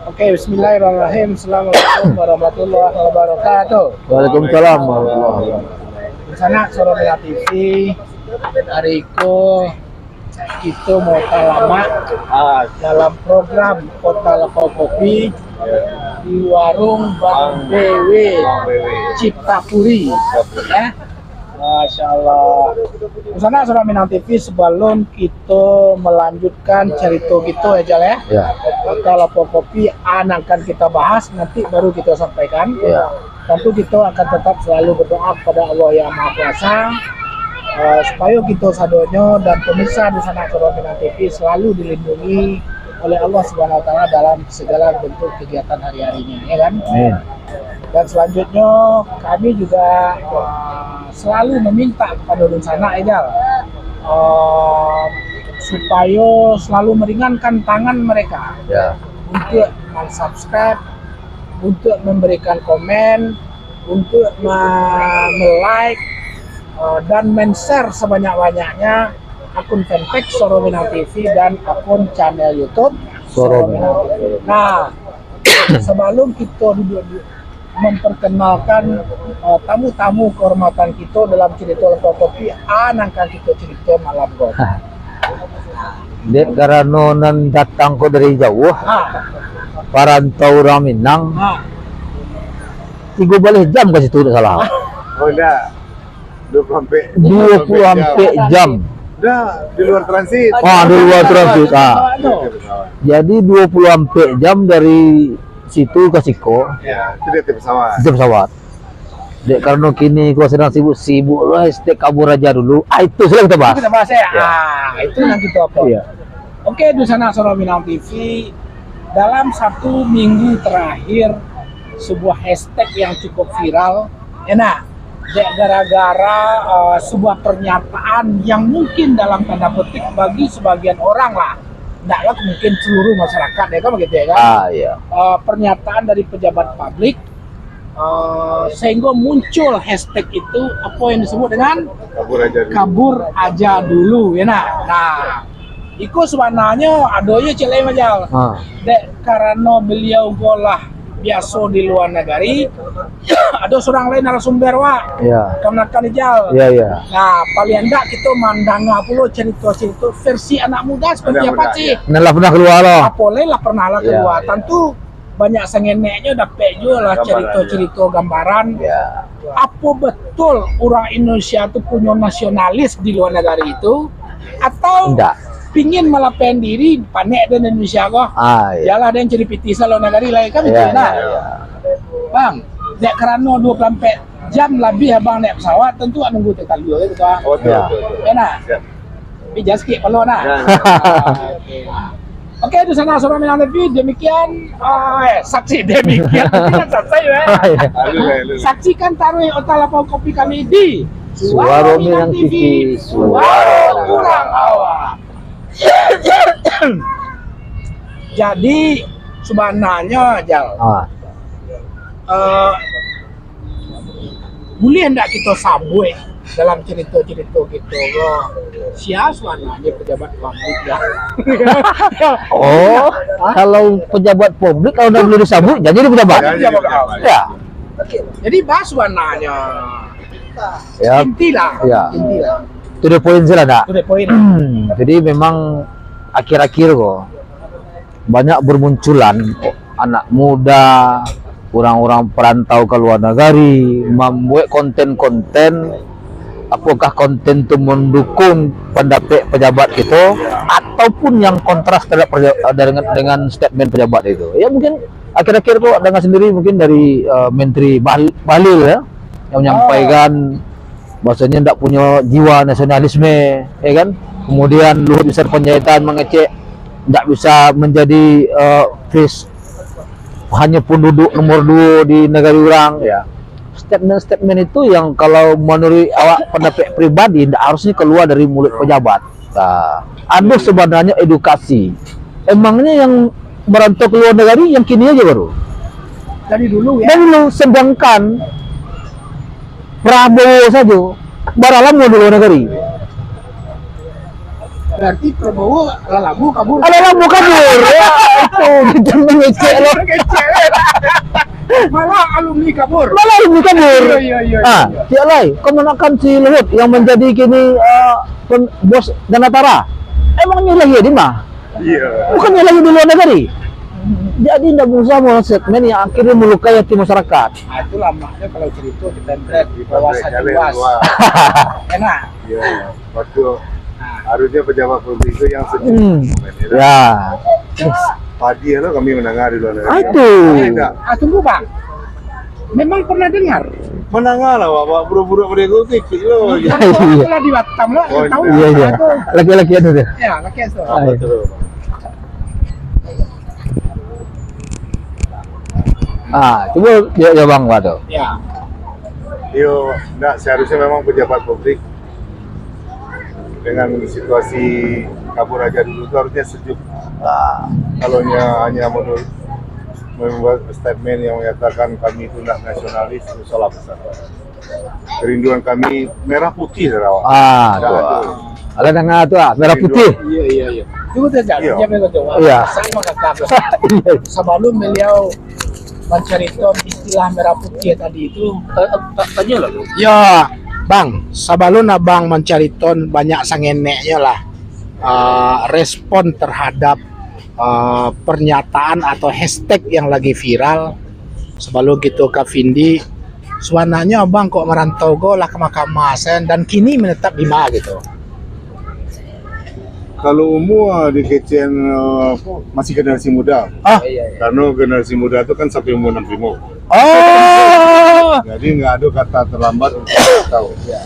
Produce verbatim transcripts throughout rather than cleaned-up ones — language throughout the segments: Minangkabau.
Oke, bismillahirrahmanirrahim. Assalamualaikum warahmatullahi wabarakatuh. Waalaikumsalam warahmatullahi wabarakatuh. Di sana Soromilang T V, hari ko kito mau talamak dalam program Kota Lapau Kopi di warung Bang B W Ciptapuri. Ya. Masya Allah. Di sana Soromilang T V, sebelum kito melanjutkan cerita kito ya, Jal, ya. Ya. Kota Lapau Kopi, a, nan akan kita bahas, nanti baru kita sampaikan. Ya. Tentu kita akan tetap selalu berdoa kepada Allah Yang Maha Kuasa, eh, supaya kita sadonyo dan pemirsa di sana Soromilang T V selalu dilindungi oleh Allah Subhanahu Wa Taala dalam segala bentuk kegiatan hari-harinya, ya kan? Amin. Dan selanjutnya, kami juga, eh, selalu meminta kepada dunsanak, ya, Jal, eh, supaya selalu meringankan tangan mereka, ya, untuk mensubscribe, untuk memberikan komen, untuk me-, me-like, eh, dan men-share sebanyak-banyaknya akun fanpage Soromilang T V dan akun channel YouTube Soromilang T V. Nah, sebelum kita duduk di, memperkenalkan, eh, tamu-tamu kehormatan kita dalam cerita Lapau Kopi, a, nan akan kita cerita malam ko. Dek karano nan datang ko dari jauah, ha, parantau urang Minang, ha, tigo baleh jam ka situ, dak salah. Oh, dak. Dua puluh ampek. Dua puluh ampek jam. Dak, di luar transit. Ah, di luar transit, ah. Di pesawat. Jadi, dua puluh ampek jam dari situ ka siko. Ya, itu di atas pesawat. Di atas pesawat. Dek karano kini ko sadang sibuk-sibuk lah, hashtag kabur aja dulu. Ah, itu sudah kita bahas. Itu kita bahas, ya. Ya. Ah, itu nan kita apa? Iya. Oke, dunsanak Soromilang T V, dalam satu minggu terakhir, sebuah hashtag yang cukup viral, enak, dek gara-gara, eh, sebuah pernyataan yang mungkin dalam tanda petik bagi sebagian orang lah, ndaklah mungkin seluruh masyarakat, ya kan, begitu, ya kan? Ah, iya. Eh, pernyataan dari pejabat publik, eh, sehingga muncul hashtag itu, apa yang disebut dengan Kabur aja dulu. Kabur aja dulu, ya nah. Nah, iko sabananyo ado yo cek lain, Jal. Ha. Dek karano beliau ko lah biaso di luar nagari, ado surang lain narasumber, Wak. Ya. Kamanakan, Jal. Ya, ya. Nah, paling ndak kito mandanga pulo carito-carito versi anak muda seperti apa sih? Anak muda, ya. Nan lah pernah keluar lah. Apa lain lah pernah lah keluar. Ya, ya. Tantu banyak sangeneknyo dapek juo lah. Gambaran, carito-carito, ya. Gambaran. Ya. Apo betul urang Indonesia tu punyo nasionalis di luar nagari itu? Atau ndak? Pingin malapehkan diri, panek den Indonesia ko? Ah, iya. Yalah, den cari pitih sa luar nagari lah, kan, iya, gitu, nah. Iya, iya. Bang, dek karano dua puluh ampek jam labiah abang naik pesawat, tentu awak nunggu tertalua, gitu, kan? Oh, betul, ya, betul, betul. Ya, nah. Siap. Tapi jangan sakik kepala, nah. Ya, ya. Ah, oke. Oke, di sana Soromilang T V, demikian, ah, eh, saksi demikian. Tapi kan saksi, eh. Iya. Lalu, lalu. Saksikan taruih Kota Lapau Kopi kami di Suaro Minang T V, suaro urang awam. Jadi, sabananyo, Jal, ah, eh, buliah ndak kito sabuik dalam carito-carito kito ko, sia sabananyo pejabat publik, ya? Oh, hah? Kalau pejabat publik, kalau ndak buliah disabuik, jan jadi pejabat. Jan jadi pejabat. Ya. Oke. Jadi, bahas sabananyo. Ya. Inti lah. Ya. Inti lah. To the point sajo lah, ndak? To the point. Jadi, memang akhir-akhir ko, banyak bermunculan anak muda, urang-urang perantau ka luar nagari, mambuek konten-konten, apakah konten tu mandukung pandapek pejabat kito, ataupun yang kontras terhadap peja-, dengan, dengan statement pejabat itu. Ya, mungkin akhir-akhir ko danga sendiri mungkin dari, eh, Menteri Bahl-, Bahlil, ya, yang menyampaikan bahwasanya ndak punyo jiwa nasionalisme, ya kan? Kemudian Luhut Binsar Panjaitan mangecek ndak bisa menjadi, eh, pres-, hanya penduduk nomor duo di nagari urang, ya. Statement-statement itu yang kalau menurut awak, pendapat pribadi, ndak harusnya keluar dari mulut pejabat. Nah, ado sebenarnya edukasi. Emangnya yang merantau ke luar negeri yang kini aja baru? Dari dulu, ya? Dari dulu, sedangkan Prabowo saja bara lamo di luar negeri. Berarti Prabowo lah lamo kabur. Alah lamo kabur. Ya, itu, itu mangecek lo. Mangecek. Malah alumni kabur. Malah alumni kabur. Iya, iya, iya, Ah, iya. Tiap lai, kamanakan si Luhut yang menjadi kini, eh, pem-, bos Danatara. Emangnya lahir di mana? Iya. Bukannya lahir di luar negeri. Jadi, ndak usah mau segmen yang akhirnya melukai hati masyarakat. Ah, itu lamaknya kalau cerita kita, Brad, di wawasan luas. Enak. Iya, iya. Betul. Nah. Harusnya pejabat publik itu yang sejuk. Hmm. Ya. Padi lo kami mendengar di luar negeri. Ah, itu. Ada. Ah, tunggu, Bang. Memang pernah dengar? Mendengar lah, Bapak. Budak-budak pada itu tipik lo. Iya, iya. Kalau di Batam lah, oh, tahu. Iya, iya. Laki-laki itu dia. Ya, laki itu. Ah, iya. Betul. Ah, cuba dia, dia bang, Pak, tu. Ya. Yo, ndak, seharusnya memang pejabat publik dengan situasi kabur aja dulu tu harusnya sejuk. Ah. Kalau nya hanya menurut, membuat statement yang menyatakan kami itu ndak nasionalis, itu salah besar. Kerinduan kami merah putih, saudara. Ah, tu. Alah dengar tu ah, merah putih. Iya, iya, iya. Tunggu saja, iya. Jangan kau jawab. Iya. Saya mau kata apa? Iya. Sebelum beliau mencari ton istilah merah putih tadi itu, eh, eh, ta-, tanya lah. Ya, Bang, sebelum Abang mencari ton banyak sangeneknya lah, eh, respon terhadap, eh, pernyataan atau hashtag yang lagi viral, sebelum kita ke Vindi, sebenarnya Abang kok merantau ko lah ka Mahkamah Sen, dan kini menetap di ma gitu? Kalau umur, ah, di kecen, ah, apa, masih generasi muda. Ah. Iya, iya. Karena generasi muda tu kan sampai umur enam puluh lima. Oh. Jadi nggak ada kata terlambat untuk merantau. Iya.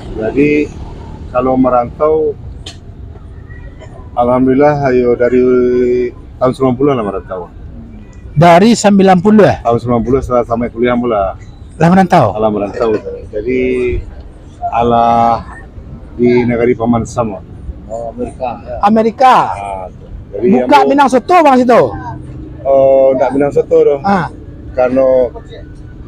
Jadi kalau merantau, alhamdulillah, ayo dari tahun sembilan puluhan lah merantau. Dari sembilan puluh ya? Tahun sembilan puluh setelah tamat kuliah mula. Lah merantau? Alah merantau. Jadi, alah di negeri Paman Sam. Oh, Amerika, ya. Amerika. Ah, jadi buka yang Minang Soto, Bang, situ? Oh, ndak Minang Soto doh. Ah. Karena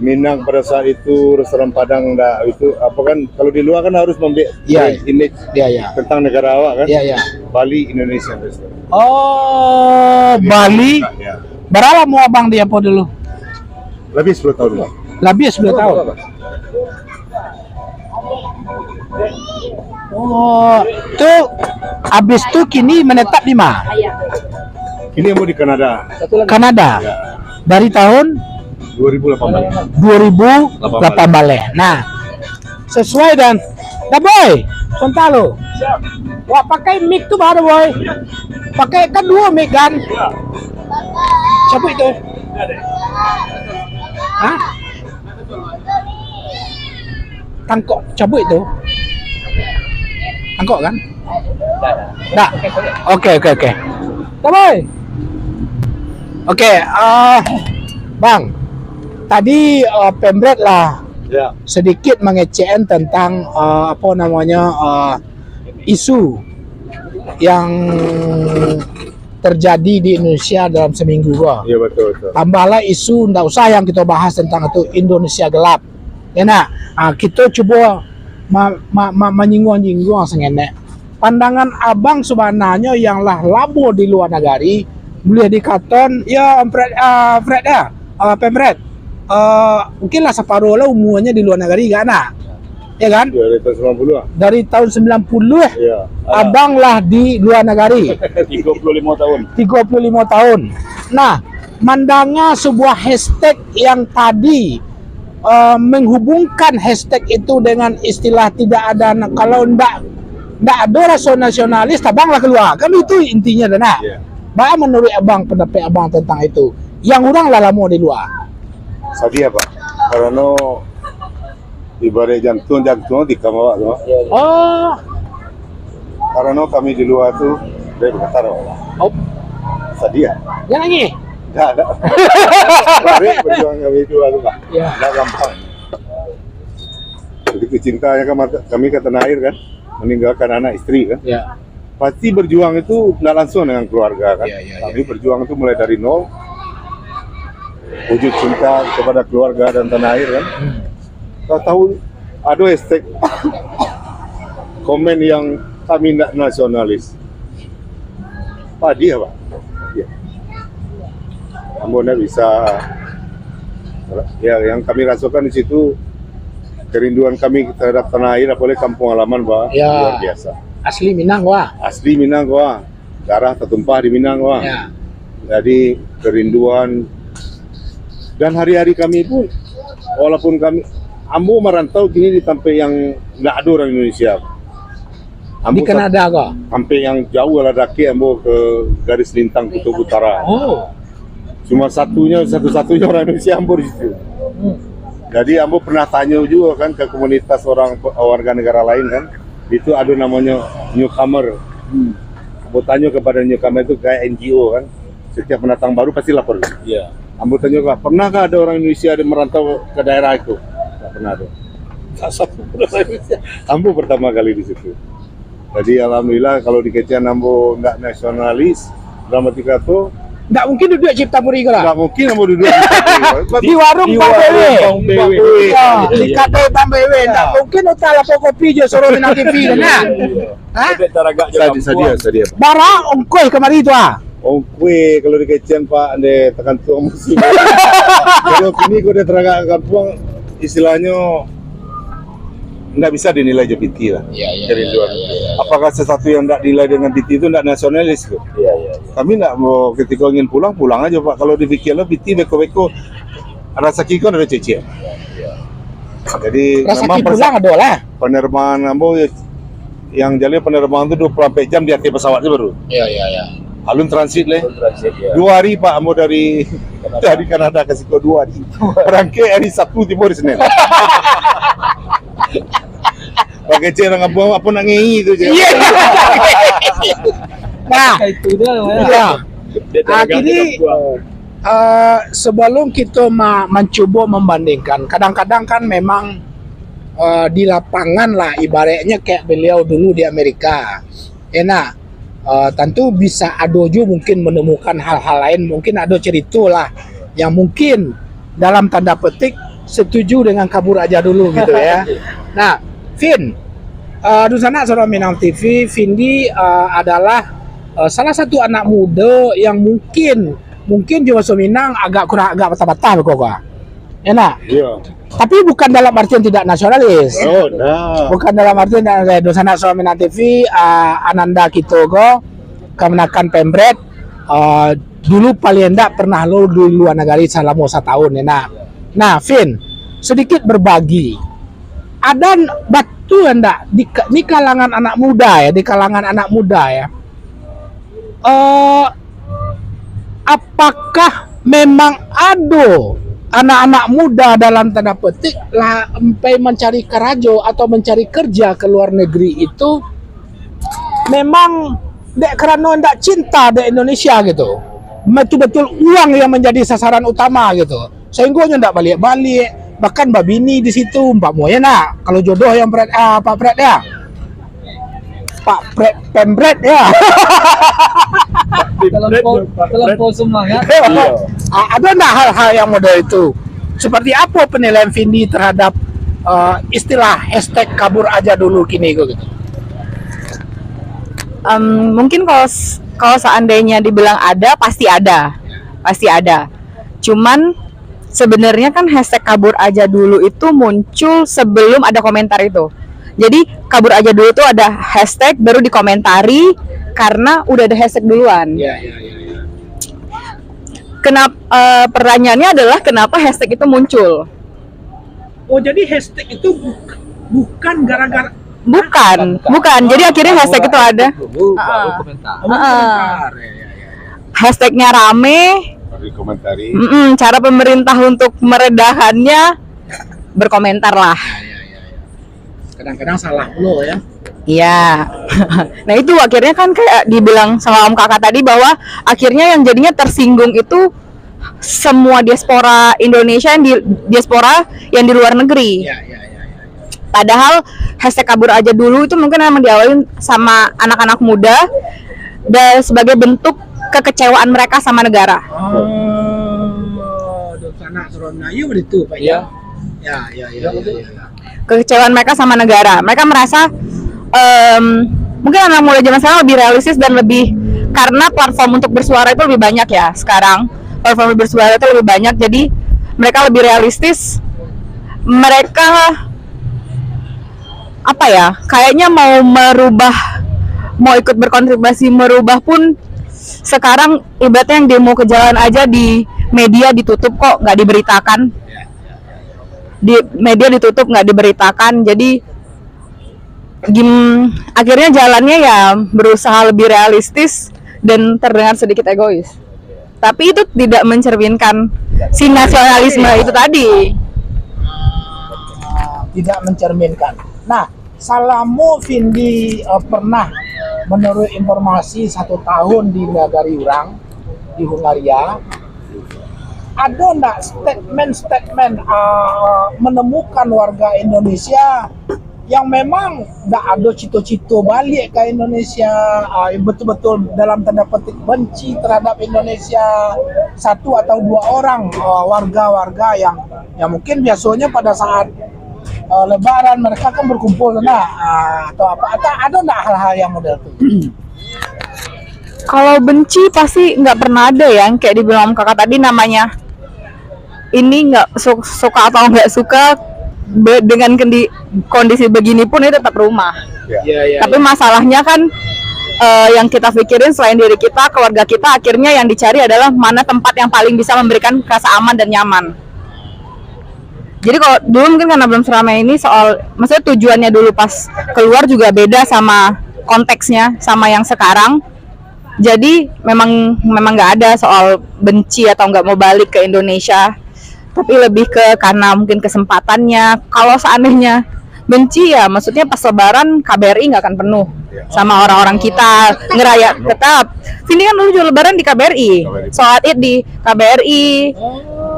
Minang pada saat itu, restoran Padang ndak itu, apa kan, kalau di luar kan harus membuat, iya, brand image, iya, iya, tentang negara awak kan. Iya, iya. Bali Indonesian Restaurant. Oh, jadi Bali. Buka, ya. Berapa lama Abang di apa dulu? Lebih sepuluh tahun, Bang. Lebih sepuluh tahun. Oh, tu habis tu kini menetap di mana? Kini mau di Kanada. Kanada. Ya. Dari tahun? Dua ribu lapan belas. Dua ribu lapan belas. Nah, sesuai dan, dah, Boy, kontak lo. Wak pakai mic tu baru, Boy. Pakai kan dua mic kan? Cabut tu. Hah? Tangkok, cabut tu. Tangkok kan? Dah. Oke, oke, oke. Dah, Boy. Oke, ah, Bang. Tadi, ah, Pemret lah, ya, sedikit mengecekan tentang, ah, apa namanya, ah, isu yang terjadi di Indonesia dalam seminggu ko. Iya, betul, betul. Tambahlah isu, ndak usah yang kita bahas tentang itu, Indonesia gelap. Ya nak? Ah, kita cuba ma-, ma-, ma-, manyingguang-nyingguang sangenek. Pandangan abang sabananyo yang lah lamo di lua nagari, buliah dikaton, ya, Fred, ah, Fred, ya, ah, Pemret. Ah, mungkin lah saparuah lah umuanyo di lua nagari, kan, nak? Ya kan? Ya, dari tahun sembilan puluh lah. Dari tahun sembilan puluh, ya, abang lah di lua nagari. Tiga puluh lima tahun. Tiga puluh lima tahun. Nah, mandanga sebuah hashtag yang tadi, eh, menghubungkan hashtag itu dengan istilah tidak ada na-, kalau ndak, ndak ada rasa nasionalis, abang lah keluar. Kan itu intinya, dah, nak? Ya. Baa menurut abang, pendapat abang tentang itu? Yang urang lah lamo di lua. Sadiah, Pak. Karano ibarat jantuang, jantuang tikam awak tu. Oh. Karano kami di lua tu, dari bakatar awak. Oh. Sadiah. Jangan nangis. Ndak, ndak. Barek perjuangan kami di lua tu, Pak. Ya. Ndak gampang. Begitu cintanya kan, kami ka tanah air kan, meninggalkan anak isteri kan. Ya. Pasti berjuang itu ndak langsung dengan keluarga kan. Ya, ya, ya. Kami berjuang itu mulai dari nol, wujud cinta kepada keluarga dan tanah air kan. Hmm. Tahu-tahu ada hashtag komen yang kami ndak nasionalis. Padiah, Pak. Ya. Ambo ndak bisa. Ya, yang kami rasakan di situ, kerinduan kami terhadap tanah air, apalagi kampung halaman, Pak, ya, luar biasa. Asli Minang, wah. Asli Minang, wah. Darah tertumpah di Minang, wah. Ya. Jadi, kerinduan. Dan hari-hari kami pun, walaupun kami, ambo merantau kini di tampek yang ndak ada orang Indonesia. Ambo di Kanada ko? Sampai yang jauh lah, dakek ambo ke garis lintang Kutub Utara. Oh. Cuma satunya, satu-satunya orang Indonesia ambo di situ. Hmm. Jadi ambo pernah tanyo juga kan ke komunitas orang, warga negara lain kan. Itu ada namanya newcomer. Hmm. Ambo tanyo kepada newcomer itu kayak N G O kan. Setiap pendatang baru pasti lapor. Iya. Ambo tanyo, "Pernahkah ada orang Indonesia ada merantau ke daerah itu?" Tak pernah ada. Ambo pertama kali di situ. Jadi alhamdulillah, kalau dikecekan ambo ndak nasionalis, dalam arti kato, ndak mungkin duduak Cipta Puri ko lah. Ndak mungkin ambo duduak Cipta Puri. Di warung Bang Bewe. Bang Bewe. Ya, di kedai Bang Bewe. Ndak mungkin utak lapor kopi jo suruh Minang T V kan, nah? Hah? Sadia, sadia, sadia. Bara ongkoh kamari tu, ah? Ongkoh kalau dikecekan, Pak, ande takantuang musim. Kalau kini ko dah taragak ka kampuang, istilahnyo ndak bisa dinilai jo piti lah. Iya, iya, kerinduan. Iya, iya, iya. Apakah sesuatu yang ndak dinilai dengan piti itu ndak nasionalis tu? Iya, iya, iya. Kami ndak mau, ketika ingin pulang, pulang aja, Pak. Kalau dipikir lah, piti beko-beko, rasaki kan ada cecek. Iya, iya. Jadi, rasaki memang pulang persa-, ada lah. Penerbangan ambo ya, yang jaleh penerbangan tu dua puluh empat jam di ateh pesawat tu baru. Iya, iya, iya. Alun transit leh. Alun transit, ya. Dua hari, Pak, ambo dari, dari Kanada ka siko, dua hari. Barangkek hari Sabtu, tibo hari Senin. Pakai cek urang kampuang, apo nak ngei tu je. Iya. Nah, itu dah, ya. Iya. Dia tak agak. Jadi, eh, sebelum kita ma-, mencuba membandingkan, kadang-kadang kan memang, eh, di lapangan lah, ibaratnya kayak beliau dulu di Amerika. Enak. Eh, tentu bisa ado ju mungkin menemukan hal-hal lain, mungkin ado cerita lah yang mungkin dalam tanda petik setuju dengan kabur aja dulu gitu ya. Nah, Vin, eh, dunsanak saudara Minang T V, Vindi, eh, adalah, eh, salah satu anak muda yang mungkin, mungkin jo bahaso Minang agak kurang, agak patah-patah beko ko. Enak? Iya. Tapi bukan dalam artian tidak nasionalis. Oh, nah. Bukan dalam artian tidak nasionalis. Dunsanak saudara Minang T V, eh, ananda kito ko, kamanakan Pembret, eh, dulu paling endak pernah lo di luar negeri salamo satahun, ya, nah. Nah, Vin, sedikit berbagi. Ada n-, batua ndak di ka-, di kalangan anak muda, ya, di kalangan anak muda, ya. Eh, apakah memang ado anak-anak muda dalam tanda petik lah sampai mencari karajo atau mencari kerja ke luar negeri itu memang dek karano ndak cinta dek Indonesia gitu. Betul-betul uang yang menjadi sasaran utama gitu. Sehinggonyo ndak baliak-baliak, bahkan babini di situ, umpamo ya nak, kalau jodoh yang Pret, ah, Pak Pret ya. Pak Pret, Pembret ya. Terlampau, terlampau semangat. Iya. Ah, ada ndak hal-hal yang model itu? Seperti apa penilaian Vindi terhadap, eh, istilah hashtag kabur aja dulu kini ko gitu? Em, mungkin kalau s-, kalau seandainya dibilang ada, pasti ada. Pasti ada. Cuman sebenarnya kan hashtag kabur aja dulu itu muncul sebelum ada komentar itu. Jadi kabur aja dulu tuh ada hashtag, baru dikomentari karena udah ada hashtag duluan. Ya, ya, ya, ya. Kenapa, eh, pertanyaannya adalah kenapa hashtag itu muncul? Oh, jadi hashtag itu buk-, bukan gara-gara. Bukan, bukan. Jadi akhirnya hashtag itu ada. Dulu, baru komentar. Oh, baru komentar. Ya, ya, ya, ya. Hashtagnya rame. Baru dikomentari. Mm-mm, cara pemerintah untuk meredahannya berkomentar lah. Ya, ya, ya, ya. Kadang-kadang salah pulo ya. Iya. Nah, itu akhirnya kan kayak dibilang sama Om Kakak tadi bahwa akhirnya yang jadinya tersinggung itu semua diaspora Indonesia yang di, diaspora yang di luar negeri. Ya, ya, ya, ya. Padahal hashtag kabur aja dulu itu mungkin emang diawalin sama anak-anak muda dan sebagai bentuk kekecewaan mereka sama negara. Oh, dunsanak saudara Melayu begitu, Pak, ya? Ya, ya, ya, ya, ya. Kekecewaan mereka sama negara. Mereka merasa, em, mungkin anak muda zaman sekarang lebih realistis dan lebih karena platform untuk bersuara itu lebih banyak ya sekarang. Platform bersuara itu lebih banyak, jadi mereka lebih realistis. Mereka, apa ya, kayaknya mau merubah, mau ikut berkontribusi merubah pun sekarang ibaratnya yang demo ke jalan aja di media ditutup kok, nggak diberitakan. Di media ditutup, nggak diberitakan. Jadi gim akhirnya jalannya ya berusaha lebih realistis dan terdengar sedikit egois. Tapi itu tidak mencerminkan si nasionalisme itu tadi. Tidak mencerminkan. Nah, salamo Vindi uh, pernah, menurut informasi, satu tahun di nagari urang, di Hungaria, ada ndak statement-statement uh, menemukan warga Indonesia yang memang ndak ada cito-cito balik ke Indonesia, uh, betul-betul dalam tanda petik benci terhadap Indonesia, satu atau dua orang uh, warga-warga yang yang mungkin biasanya pada saat uh, Lebaran mereka kan berkumpul sana uh, atau apa, atau ada ndak hal-hal yang model itu? Kalau benci pasti nggak pernah ada ya, yang kayak dibilang kakak tadi, namanya ini nggak su- suka atau nggak suka be- dengan kendi- kondisi begini pun itu tetap rumah. Ya, ya, Tapi masalahnya kan eh, yang kita pikirin selain diri kita, keluarga kita, akhirnya yang dicari adalah mana tempat yang paling bisa memberikan rasa aman dan nyaman. Jadi kalau dulu mungkin karena belum seramai ini, soal, maksudnya tujuannya dulu pas keluar juga beda sama konteksnya sama yang sekarang. Jadi memang memang nggak ada soal benci atau nggak mau balik ke Indonesia, tapi lebih ke karena mungkin kesempatannya. Kalau seandainya benci ya, maksudnya pas Lebaran K B R I nggak akan penuh sama orang-orang kita ngeraya tetap. Vindi kan dulu juga Lebaran di K B R I, sholat Id di K B R I,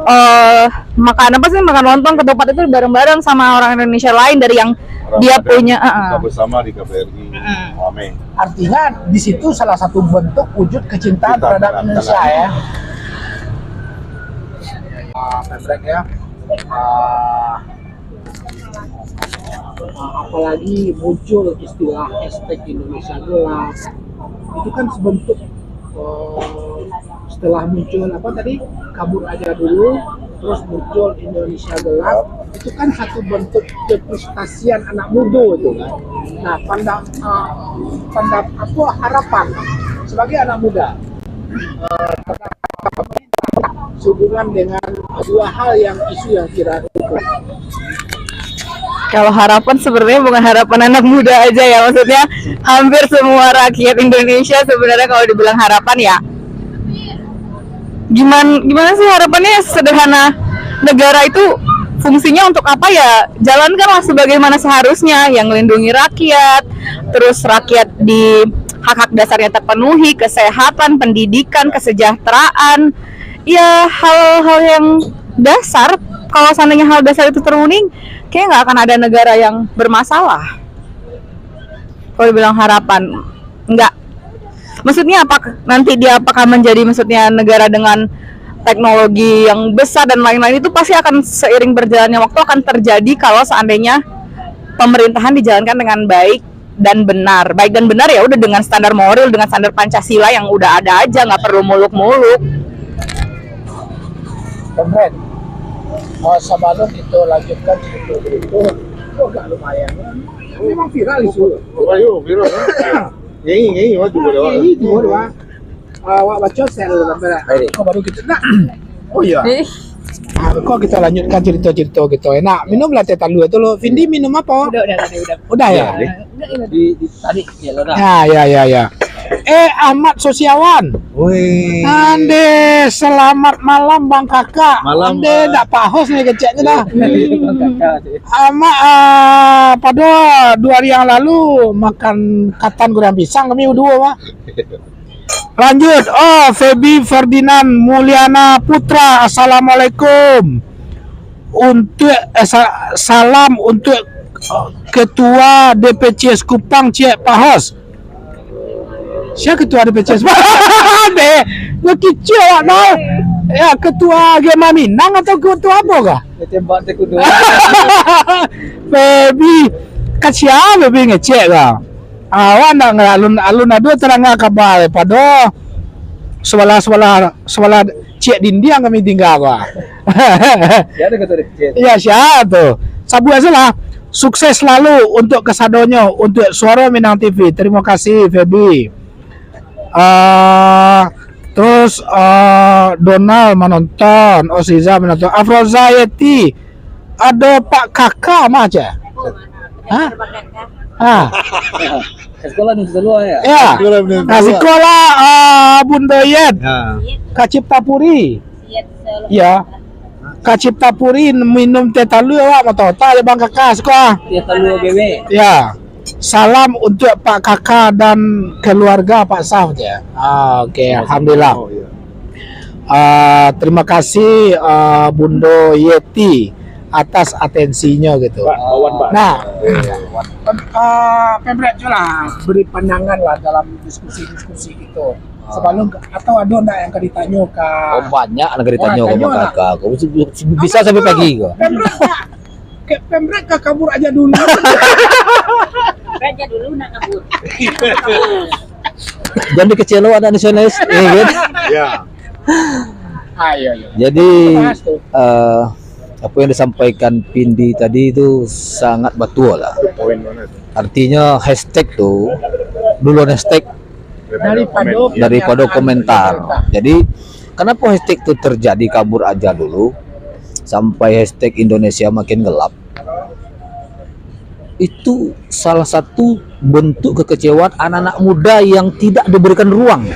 eh makan apa sih, makan lontong, ketupat itu bareng-bareng sama orang Indonesia lain dari yang Orang dia ada punya. buka Heeh. bersama di K B R I. Amin. Artinya di situ salah satu bentuk wujud kecintaan Cinta terhadap terhadap Indonesia tanah. Ya. Uh, Pemret ya. Uh, uh, apalagi muncul istilah hashtag Indonesia Gelap. Itu kan sebentuk uh, setelah muncul apa tadi, Kabur Aja Dulu, terus muncul Indonesia Gelap, itu kan satu bentuk kefrustasian anak muda itu kan. Nah, pandang uh, pandang apa harapan sebagai anak muda uh, sehubungan dengan dua hal yang isu yang viral itu. Kalau harapan sebenarnya bukan harapan anak muda aja ya, maksudnya hampir semua rakyat Indonesia sebenarnya kalau dibilang harapan ya gimana gimana sih harapannya? Sederhana, negara itu fungsinya untuk apa ya? Jalankanlah sebagaimana seharusnya, yang melindungi rakyat, terus rakyat di hak-hak dasarnya terpenuhi, kesehatan, pendidikan, kesejahteraan, ya hal-hal yang dasar. Kalau seandainya hal dasar itu terpenuhi, kayaknya nggak akan ada negara yang bermasalah. Kalau dibilang harapan, nggak. Maksudnya apa, nanti dia apakah menjadi, maksudnya, negara dengan teknologi yang besar dan lain-lain, itu pasti akan seiring berjalannya waktu akan terjadi kalau seandainya pemerintahan dijalankan dengan baik dan benar. Baik dan benar ya udah dengan standar moral, dengan standar Pancasila yang udah ada aja, nggak perlu muluk-muluk. Pemret, uh, sebelum kita lanjutkan cerita berikut, oh, agak lumayan. Memang viral isu. Ayo, viral. Nyanyi, nyanyi, wah, cuba dah. Ini dua dua. Ah, awak baca share dulu sampai dah. Kau baru kita nak. Oh iya. Ah, kau kita lanjutkan cerita-cerita kita. Enak. Minum latte talua tu lo. Vindi minum apa? Udah, udah, udah, udah. Udah ya. Ya, Di, di tarik ya lo dah. Ya, ya, ya, ya. Eh, Ahmad Sosiawan. Woi. Ande, selamat malam Bang Kakak. Malam, Ande Bang. Ndak pahos ni keceknya dah. Kakak tu. Amak, ah, pada dua hari yang lalu makan katan goreng pisang kami berdua, Mak. Lanjut, oh, Feby Ferdinand Mulyana Putra, assalamualaikum. Untuk eh, sa- salam untuk eh, ketua D P C S Kupang, Cik Pahos. Siapa ketua D P C S? Deh, nyo kicik awak tau. Ya, ketua Agama Minang atau ketua apa kah? Dia tembak tu kudu. Baby, kasihan Baby ngecek kah? Awak ndak ngalun, alun ado tadanga kaba daripado sabalah, sabalah, sabalah ciek dindiang kami tingga ko. Sia ado kato dari kecil? Ya, sia tu. Sabuik sajolah. Sukses selalu untuk kasadonyo, untuk Suara Minang T V. Terima kasih, Feby. Ah, terus, ah, Donald manonton, Osiza manonton, Afroza Yeti, ado Pak Kaka mah, ceh? Hah? Ah. Sekolah ni sekolah ya? Ya. Sekolah ni. Nah, sekolah, ah, Bundo Yet. Ya. Kak Cipta Puri. Ya. Kak Cipta Puri minum teh talua awak mah tau. Tak ada Bang Kaka sekolah. Teh talua bebek. Ya. Salam untuk Pak Kaka dan keluarga Pak Saf je. Ah, oke, alhamdulillah. Oh, iya. Ah, terima kasih, ah, Bundo Yeti atas atensinya gitu. Pak, Wawan, Pak. Nah, ah, pembrek je lah, beri pandangan lah dalam diskusi-diskusi gitu. Sebelum, atau ado ndak yang ka ditanyo ka? Oh, banyak nan ka ditanyo ka Bang Kaka. Bisa sampai pagi ko. Pembrek, Pak. Ke pembrek ka kabur aja dulu. Kabur aja dulu nak kabur. Jangan dikecelo anak nasionalis, ya kan? Ya. Ah, iya, iya. Jadi, eh, apa yang disampaikan Pindi tadi itu sangat betul lah. Itu poin banget. Artinya hashtag tu, duluan hashtag daripada komentar. Jadi, kenapa hashtag tu terjadi kabur aja dulu, sampai hashtag Indonesia makin gelap? Itu salah satu bentuk kekecewaan anak-anak muda yang tidak diberikan ruang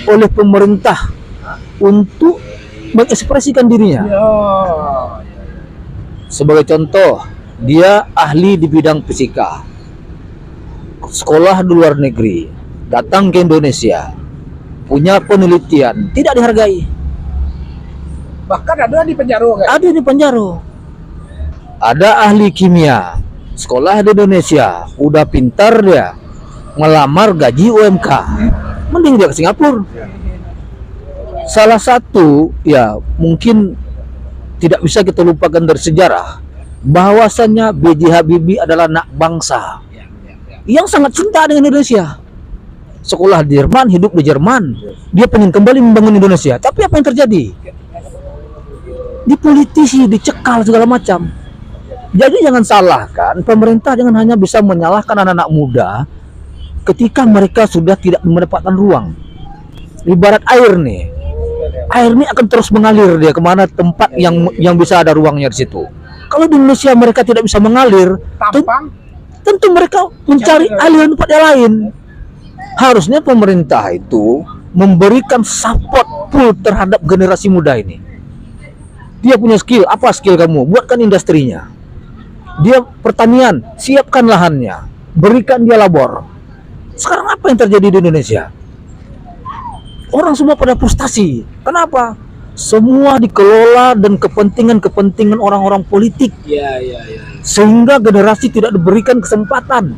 oleh pemerintah untuk mengekspresikan dirinya. Sebagai contoh, dia ahli di bidang fisika, sekolah di luar negeri, datang ke Indonesia, punya penelitian, tidak dihargai. Bahkan ada di penjara, kan? Ada di penjara. Ada ahli kimia, sekolah di Indonesia, udah pintar dia, ngelamar gaji U M K, mending dia ke Singapura. Salah satu, ya, mungkin tidak bisa kita lupakan dari sejarah, bahwasanya B J Habibie adalah anak bangsa yang sangat cinta dengan Indonesia. Sekolah di Jerman, hidup di Jerman. Dia pengen kembali membangun Indonesia. Tapi apa yang terjadi? Dipolitisi, dicekal segala macam. Jadi, jangan salahkan pemerintah, jangan hanya bisa menyalahkan anak-anak muda ketika mereka sudah tidak mendapatkan ruang. Ibarat air nih, air nih akan terus mengalir dia kemana tempat yang yang bisa ada ruangnya di situ. Kalau di Indonesia mereka tidak bisa mengalir, ten- tentu mereka mencari aliran tempat yang lain. Harusnya pemerintah itu memberikan support full terhadap generasi muda ini. Dia punya skill, apa skill kamu? Buatkan industrinya. Dia pertanian, siapkan lahannya, berikan dia labor. Sekarang apa yang terjadi di Indonesia? Orang semua pada frustasi. Kenapa? Semua dikelola dan kepentingan-kepentingan orang-orang politik. Ya, ya, ya. Sehingga generasi tidak diberikan kesempatan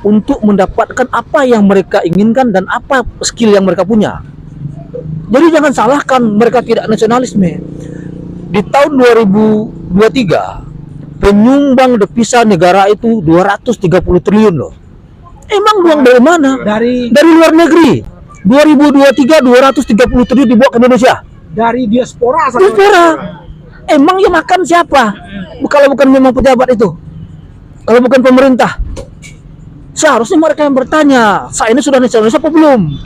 untuk mendapatkan apa yang mereka inginkan dan apa skill yang mereka punya. Jadi, jangan salahkan mereka tidak nasionalisme. Di tahun dua ribu dua tiga, penyumbang devisa negara itu dua ratus tiga puluh triliun loh. Emang uang dari mana? Dari luar negeri. Dua ribu dua tiga, dua ratus tiga puluh triliun dibawa ke Indonesia. Dari diaspora. Diaspora. Emang yang makan siapa? Kalau bukan memang pejabat itu. Kalau bukan pemerintah. Seharusnya mereka yang bertanya, "Saya ini sudah nasionalis apa belum?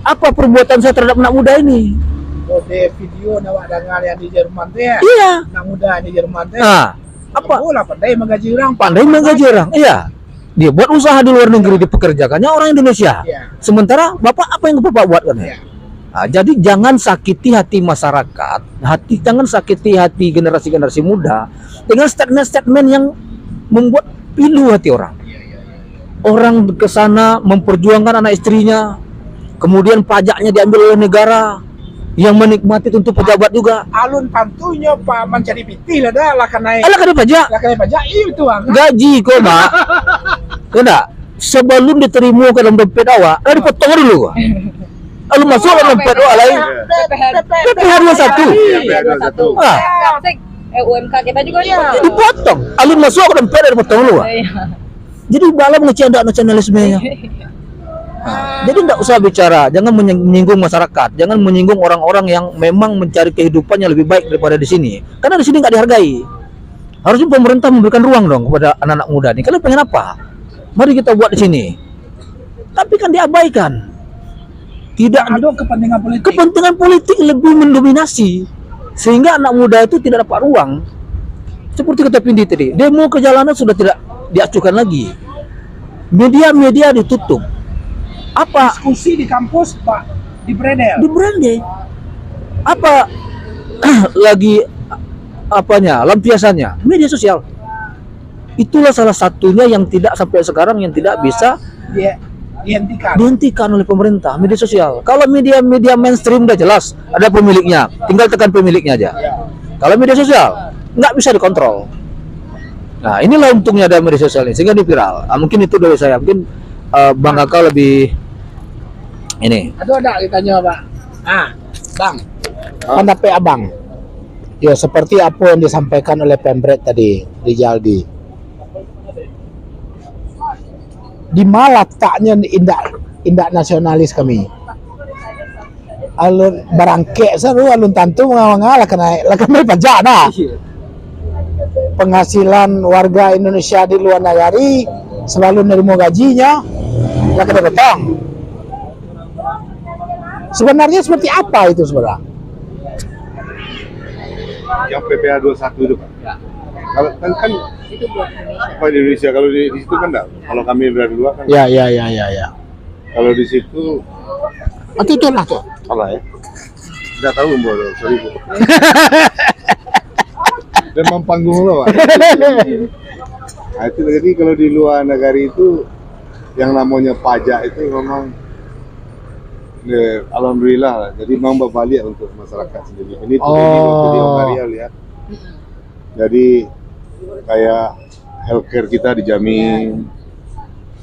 Apa perbuatan saya terhadap anak muda ini?" Oh, di video nak awak dengar yang di Jerman tu ya? Iya. Anak muda di Jerman tu ya? Ah, apa? Bola pandai menggaji orang. Pandai menggaji orang, iya. Dia buat usaha di luar negeri, dipekerjakannya orang Indonesia. Iya. Sementara bapak, apa yang bapak buat, katanya? Iya. Ah, jadi jangan sakiti hati masyarakat, hati, jangan sakiti hati generasi-generasi muda dengan statement-statement yang membuat pilu hati orang. Orang ke sana memperjuangkan anak istrinya, kemudian pajaknya diambil oleh negara, yang menikmati tentu pejabat juga. Alun tantunyo, Pak, mancari pitih lah dah, lah kanai. Alah, kanai pajak. Lah kanai pajak, iyo itu, Bang. Gaji ko, Mak. Yo ndak? Sebelum diterima ke dalam dompet awak, lah dipotong dulu. Lalu masuk ke dompet awak lain. P P H dua satu. P P H dua satu. Ah. Eh, U M K kita juga. Iya. Dipotong. Alun masuk ke dompet, lah dipotong dulu. Iya. Jadi bala mangecek ndak nasionalisme. Ha, jadi ndak usah bicara, jangan menying-, menyinggung masyarakat, jangan menyinggung orang-orang yang memang mencari kehidupan yang lebih baik daripada di sini. Karena di sini nggak dihargai. Harusnya pemerintah memberikan ruang dong kepada anak-anak muda ni. Kalian pengen apa? Mari kita buat di sini. Tapi kan diabaikan. Tidak. Ada kepentingan politik. Kepentingan politik lebih mendominasi, sehingga anak muda itu tidak dapat ruang. Seperti kata Pindi tadi, demo ke jalanan sudah tidak diacuhkan lagi. Media-media ditutup. Apa? Diskusi di kampus, Pak, di Brandel. Di Brandel. Apa lagi, apanya, lampiasannya? Media sosial. Itulah salah satunya yang tidak, sampai sekarang yang tidak bisa di-, dihentikan. Dihentikan oleh pemerintah, media sosial. Kalau media-media mainstream udah jelas ada pemiliknya, tinggal tekan pemiliknya aja. Ya. Kalau media sosial nggak bisa dikontrol. Nah, inilah untungnya ada media sosial ini, sehingga ini viral. Ah, mungkin itu dari saya. Mungkin, eh, Bang Kakak lebih ini. Ada, ada ditanya, Pak. Ah, Bang, pendapat Abang. Ya, seperti apa yang disampaikan oleh Pemret tadi, Rijaldi. Di mana letaknya indak, indak nasionalis kami? Alun barangkek saru, alun tantu manga-manga lah kanai, lah kanai pajak dah. Iya. Penghasilan warga Indonesia di luar negeri, sebelum nerima gajinya, lah kanai potong. Sebenarnya seperti apa itu sebenarnya? Yang P P H dua satu itu, Pak. Ya. Kalau kan, kan Itu buat Indonesia. Apa di Indonesia? Kalau di, di situ kan enggak. Kalau kami dari luar kan. Ya, ya, ya, ya, ya. Kalau di situ, ah, itu itulah tuh. Apa ya? Enggak tahu, Mbok. Sorry, Bu. Memang panggung lo, Pak. Nah, itu jadi kalau di luar negeri itu yang namanya pajak itu memang, ya, alhamdulillah lah. Jadi memang berbalik untuk masyarakat sendiri. Ini terjadi waktu di Hongaria, lihat. Jadi kayak healthcare kita dijamin,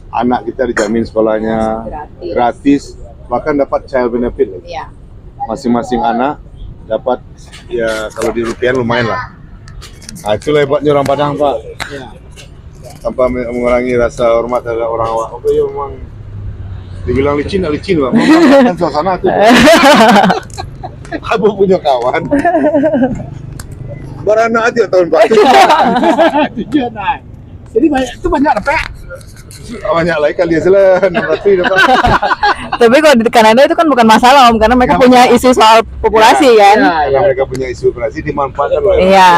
anak kita dijamin sekolahnya gratis, bahkan dapat child benefit lagi. Iya. Masing-masing anak dapat, ya, kalau di rupiah lumayan lah. Nah, itulah hebatnya orang Padang, Pak. Iya. Tanpa me-, mengurangi rasa hormat terhadap orang awak. Apa ya, memang dibilang licin, tak licin, Pak. Memanfaatkan suasana tu. Aku punya kawan. Baranak aja tahun, Pak. Tujuan, nah. Jadi banyak, itu banyak dapat. Banyak lah, kali aja lah, enam ratus dapat. Tapi kalau di Kanada itu kan bukan masalah, Om, karena mereka punya isu soal populasi, kan? Ya, karena mereka punya isu populasi, dimanfaatkan oleh orang. Iya.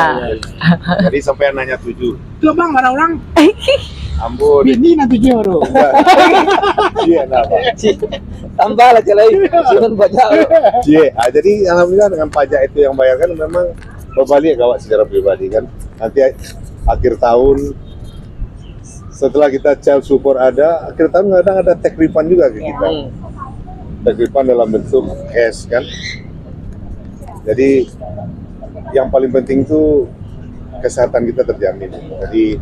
Jadi sampai anaknya tujuh. Itu, Bang, mana orang? Ambo di- Bini nan tujuh tu. Iya, nah, Pak. Tambah lah, Cik, lagi. Cuman banyak. Iya, ah, jadi alhamdulillah dengan pajak itu yang bayarkan memang berbalik ke awak secara pribadi kan. Nanti a-, akhir tahun setelah kita child support ada, akhir tahun kadang ada tax refund juga ke kita. Hmm. Tax refund dalam bentuk cash kan. Jadi yang paling penting tu kesehatan kita terjamin. Jadi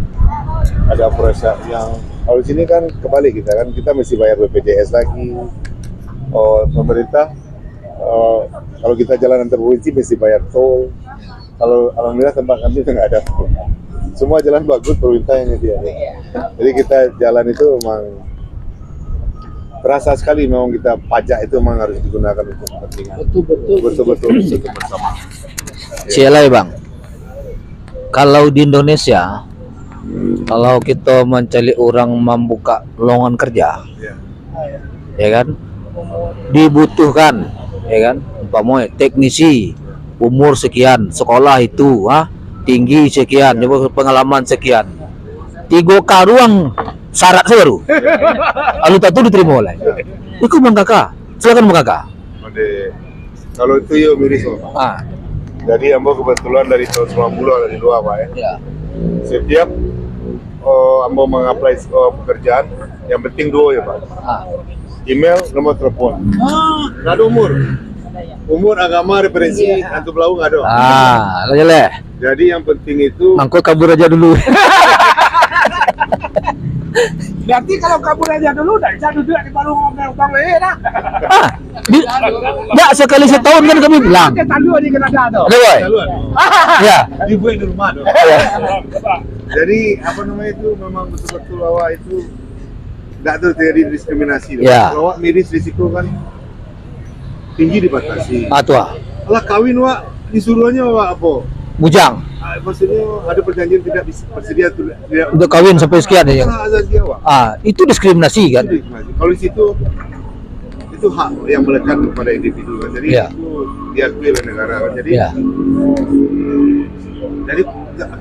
ada proses yang, kalau di sini kan kebalik kita kan, kita mesti bayar B P J S lagi. Oh, pemerintah, eh, kalau kita jalan antar provinsi mesti bayar tol. Kalau alhamdulillah tempat kami nggak ada tol. Semua jalan bagus, pemerintah yang nyedia. Jadi kita jalan itu memang terasa sekali, memang kita pajak itu memang harus digunakan untuk kepentingan. Betul, betul. Betul-betul untuk bersama. Sialai, Bang. Kalau di Indonesia, kalau kita mencari orang membuka lowongan kerja, ya. Ya kan, dibutuhkan, ya kan, umpamanya teknisi, umur sekian, sekolah itu, ha, tinggi sekian, pengalaman sekian. Tigo karuang syarat saja tu. Alun tantu diterima lah. Iku Bang Kaka. Silakan Bang Kaka. Kalau itu yo miris, Pak. Ah. Jadi ambo kebetulan dari tahun sembilan puluh dari luar, Pak, ya. Ya. Setiap, oh, ambo mengapply, oh, pekerjaan, yang penting dua ya, Pak. Ah. Email, nomor telepon. Ah. Nggak ada umur. Umur, agama, referensi, iya, antu belau nggak ada. Ah, lo jelek. Jadi yang penting itu. Mangko kabur aja dulu. Berarti kalau kabur aja dulu, tak bisa duduk di baru ngomong bang eh dah. Ah, di, nggak, sekali setahun kan kami bilang. Dia talu di Kanada tu. Ada, boy? Ya. Dibuat di rumah tu. Ya. Jadi, apa namanya itu, memang betul-betul awak itu ndak ada terjadi diskriminasi tu. Ya. Kalau awak miris risiko kan tinggi dibatasi. Ah, tu ah. Alah, kawin awak disuruhnya awak apa? Bujang. Ah, maksudnya ada perjanjian tidak bisa bersedia tu, tidak. Untuk kawin sampai sekian ya. Hak asasi awak. Ah, itu diskriminasi kan? Itu diskriminasi. Kalau di situ itu hak yang melekat kepada individu kan. Jadi ya, itu diakui oleh negara kan. Jadi ya, jadi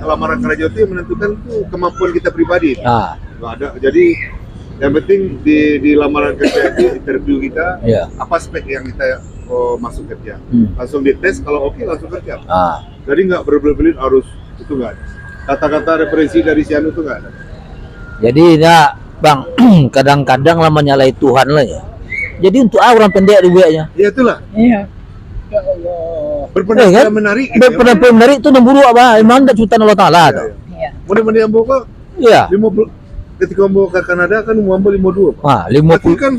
lamaran kerja itu yang menentukan tuh kemampuan kita pribadi. Ah. Nggak ada. Jadi yang penting di, di lamaran kerja itu, interview kita, ya, apa spek yang kita, oh, masuk kerja. Hmm. Langsung dites, kalau oke langsung kerja. Ah. Jadi nggak berbelit-belit harus itu nggak ada. Kata-kata referensi dari si anu itu nggak ada. Jadi ya, Bang, kadang-kadang lah menyalahi Tuhan lah ya. Jadi untuk apa orang pendek dibuatnya? Ya itulah. Iya. Ya Allah. Berpenampilan, eh, kan? Menarik gitu ya. Berpenampilan menarik tu yang buruk apa? Emang tak ciptaan Allah Taala tu. Iya, iya. Mudah-mudahan ambo kok. Iya. Lima puluh, ketika ambo ke Kanada kan umur ambo lima dua. Ah, lima puluh. Tapi kan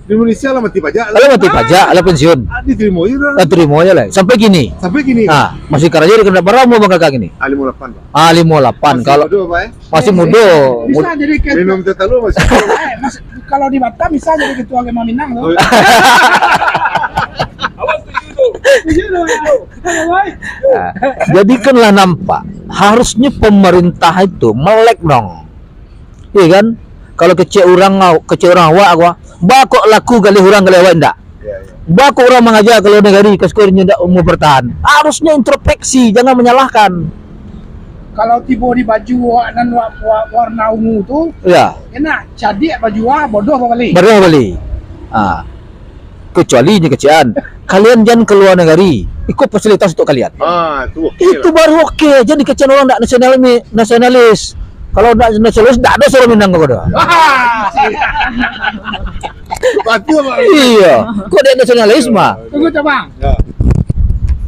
di Indonesia lah mati pajak lah. Lah mati pajak, lah pensiun. Ah, diterima je lah. Lah terima je lah. Sampai kini. Sampai kini. Ah, masih kerja di Kanada, berapa umur Bang Kakak kini? Ah, lima lapan, Pak. Ah, lima lapan. Masih muda, Pak, eh? Masih muda. Bisa jadi ke- Minum teh talua masih muda. Eh, mas-, kalau di Batam bisa jadi ketua Gema Minang tu. Oh, iya. Awak setuju tu. Setuju tu, ya. Kalau baik. Ah, jadi kan lah nampak, harusnya pemerintah itu melek dong. Iya kan? Kalau kecek urang, kecek urang awak, aku, ba kok laku galeh urang, galeh awak indak? Iya, iya. Ba kok urang mangaja ka lua nagari, ka sekolah inyo indak mau bertahan? Harusnya introspeksi, jangan menyalahkan. Kalau tibo di baju awak nan wa-, wa-, warna ungu tu, iya, enak, cadiak baju awak, bodoh babali. Bodoh babali. Ah. Kecuali inyo kecekan, kalian jan ka lua nagari, iko fasilitas untuk kalian. Ah, tu oke lah. Itu baru oke, jan dikecekan urang ndak nasionalis, nasionalis. Kalau ndak nasionalis, ndak ado suaro Minang ko doh. Batua, Bang. Iya, kok dia nasionalis mah? Tunggu, Cak, Bang. Ya.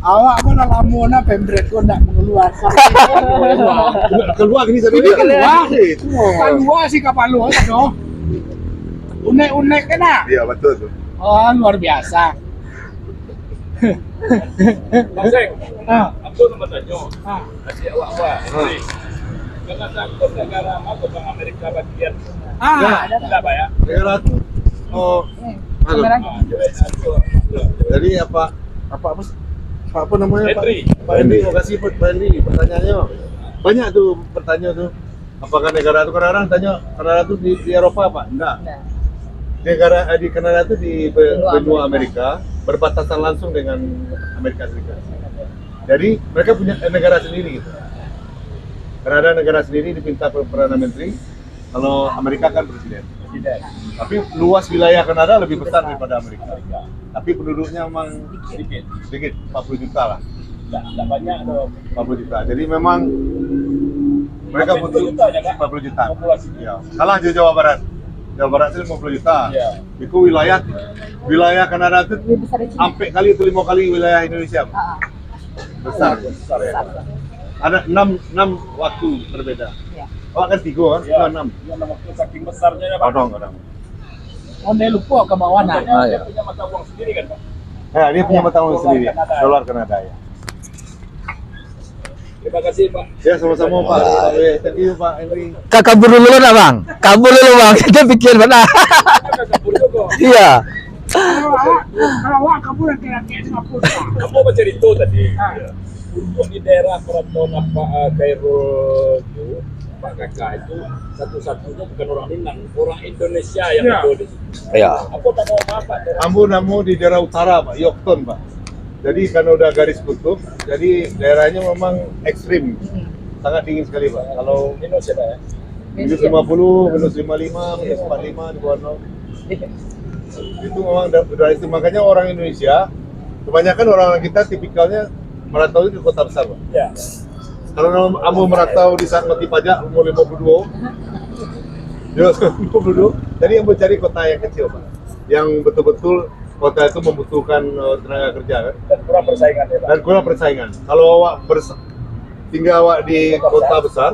Awak ko lah lamo nah, pembret ko ndak mangaluakan. Kalua gini satu. Ini ya? Kalua. Eh, itu mah. Kalua si kapalo tu. Unek-unek kan, ah? Iya, betul tu. Oh, luar biasa. Bang Sek, ah, aku nak bertanya. Ah. Adik awak, awak. Ah. Kanada tu negara ma tu, Bang, Amerika bagian? Ah, ya, ada. Ada, Pak, ya? Negara tu, oh, hmm, halo. Kamera. Ah, jadi, aku, aku, jadi apa, apa, apa, apa, apa namanya, Pak? Henry. Pak Henry, terima kasih, Pak, Pak Henry, pertanyaannya. Banyak tu pertanyaan tu. Apakah negara tu, kadang-kadang tanya, Kanada tu di, di Eropa apa? Enggak. Enggak. Negara, eh, di Kanada tu di be-, benua Amerika, berbatasan langsung dengan Amerika Serikat. Jadi, mereka punya, eh, negara sendiri gitu. Kanada negara sendiri dipinta per-, Perdana Menteri, kalau Amerika kan presiden. Presiden. Tapi luas wilayah Kanada lebih besar daripada Amerika. Tapi penduduknya memang sedikit, sedikit, empat puluh juta lah. Tidak, tidak banyak tu. Empat puluh juta. Jadi memang mereka butuh empat puluh juta, ya, Kak? Empat puluh juta. Populasi. Ya. Kalah jo Jawa Barat. Jawa Barat tu lima puluh juta. Ya. Itu wilayah, wilayah Kanada tu lebih besar dari Cina. Sampai kali itu lima kali wilayah Indonesia. Ah. Besar. Besar, ya. Besar. Ada enam, enam waktu berbeda. Ya. Awak kan tiga, kan? Ya. Kita enam. Iya, enam waktu saking besarnya, ya, Pak. Kadang, kadang. Oh, dia lupa ke bawah, nah. Ah, iya. Dia punya mata uang sendiri kan, Pak? Ya, dia punya mata uang sendiri. Dolar Kanada. Dolar Kanada, ya. Terima kasih, Pak. Ya, sama-sama, Pak. Pak, ya, thank you, Pak Henry. Ka kabur dulu lah, Bang. Kabur dulu, Bang. Kita pikir, Bang. Kabur juga. Iya. Kalau awak, kalau awak kabur, laki-laki Singapura. Kamu apa cerita tadi? Ah. Untuk di daerah perantauan apa, eh, Khairul tu, Pak Kakak itu satu-satunya bukan orang Minang, orang Indonesia yang, ya, ada di situ. Ya. Apa nama rumah, Pak? Ambo namo di daerah utara, Pak, Yorkton, Pak. Jadi, karena udah garis kutub, jadi daerahnya memang ekstrim. Sangat dingin sekali, Pak. Kalau minus ya, Pak, ya? Minus lima puluh, minus lima lima, minus empat lima di bawah nol. Itu memang da-, udah ekstrim. Makanya orang Indonesia, kebanyakan orang kita tipikalnya merantau ke kota besar, Pak. Ya. Kalau ambo merantau di saat mati pajak umur lima puluh dua, di atas lima puluh dua, jadi ambo cari kota yang kecil, Pak. Yang betul-betul kota itu membutuhkan, eh, tenaga kerja, kan. Dan kurang persaingan, ya, Pak? Dan kurang persaingan. Kalau awak bers-, tinggal awak di kota besar,